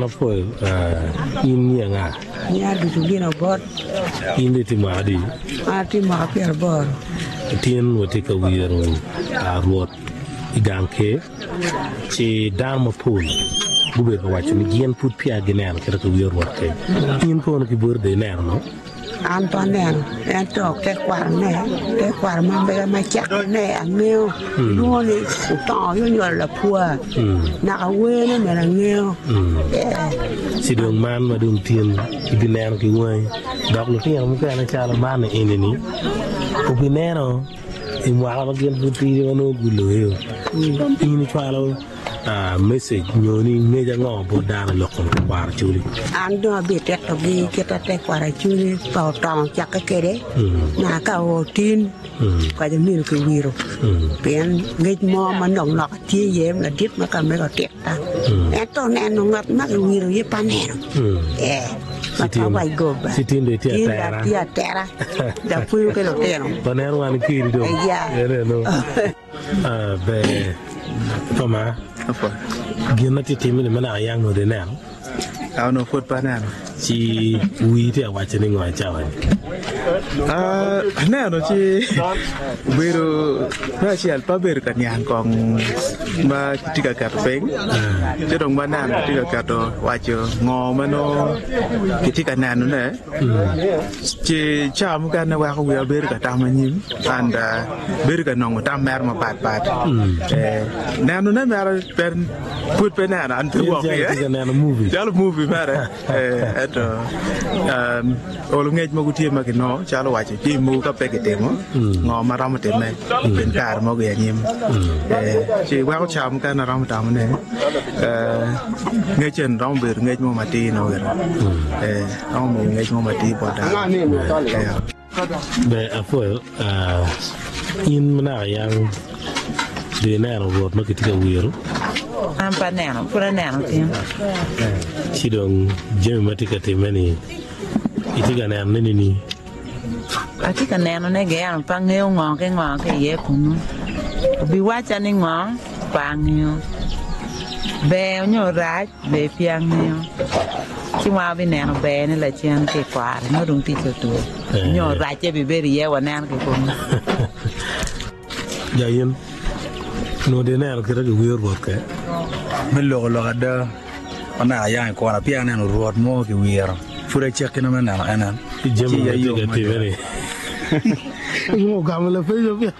Apwoyo, in ni anga? Nya ducu gin obot. In dong itye mwaka adi? An atye mwaka pyeraboro. Tin watye ka wiro Rwot i gang ker, ci dano mapol gubedo ka waco ni gin pud peya gineno kit ma kiwiro Rwot kwede. In kono ki boti dong ineno no? An pe aneno, ento tekwarone, tekwaro ma mega ma cakkene angeyo, kilwongo ni otongo aye onywalo lapwa, naka wene bene angeyo. Ci dong man ma dong tin ibineno ki wangi, dok lutino mukene calo man eni-ni obineno i mwaka ma gin pud tidi ma nongo guloyo. In icwalo Message nyo ni ngec ango bot dano i lok kom tekwaro Acholi? An dong abititogi kit ma tekwaro Acholi pa otongo ocakke kwede naka ka oo tin kaco myero kiwiro pien ngec mo manok nok tye iye ladit ma ka mege otitta ento neno ngat ma kiwiro aye pe aneno ee ma pe awac goba Ci tin dong itye tin atera. dong atye atera dok pwonyo ki lutino Waneno wan kedi dong. Eya. Eneno. Ber Toma, gin ma tye timme-ni ma naka yang nongo ineno? A Onongo pwod pe aneno. Ci wii tye ka waco ni ngo i cawa-ni? Aneno ci obedo me acel pe abedo ka niang kong ma kitye ka keto piny ci dong ma aneno kitye ka keto waco ngo ma nongo kitye ka nenone ci cawa mukene weko wiya bedo ka tam anyim and bedo ka nongo tam mere mapat pat nenone mere pe pud pe neno an pe wok iye calo movie mere ento olo ngec mogo tye ma kinongo calo waco jami mogo ka pe kitimo ngo ma romo timme i kin kare mogo i anyim ci weko cawa mukene aromo tamo ni ngec eni romo bedo ngec mo matir nongo gire romo bedo ngec mo matir bot dano. Ber apwoyo in ma naka yang dong ineno Rwot ma kitye ka wiro. An pe aneno, pud aneno tin. Ci dong jami ma tye ka timme-ni itye ka nenone nining? Atye ka nenone gire, pe angeyo ngo ki ngo ki iye kunu. Obiwacca ni ngo, pe angeyo. Ber nyo rac, Ber pe angeyo. Ci wan wabineno berne lacen ki i kware, nongo dong ticce otur, nyo racce bibedo iye waneno ki kome. Ja in, onongo dong ineno kite giwiro Rwot ke? Me loko lok ada, ma naka yang i kwona peya aneno Rwot mo kiwiro, pud acakina me neno en en, Ki ci jami iya ma tye yom ka mada. timme-ni. Ingo ogamo lapeny ma peya.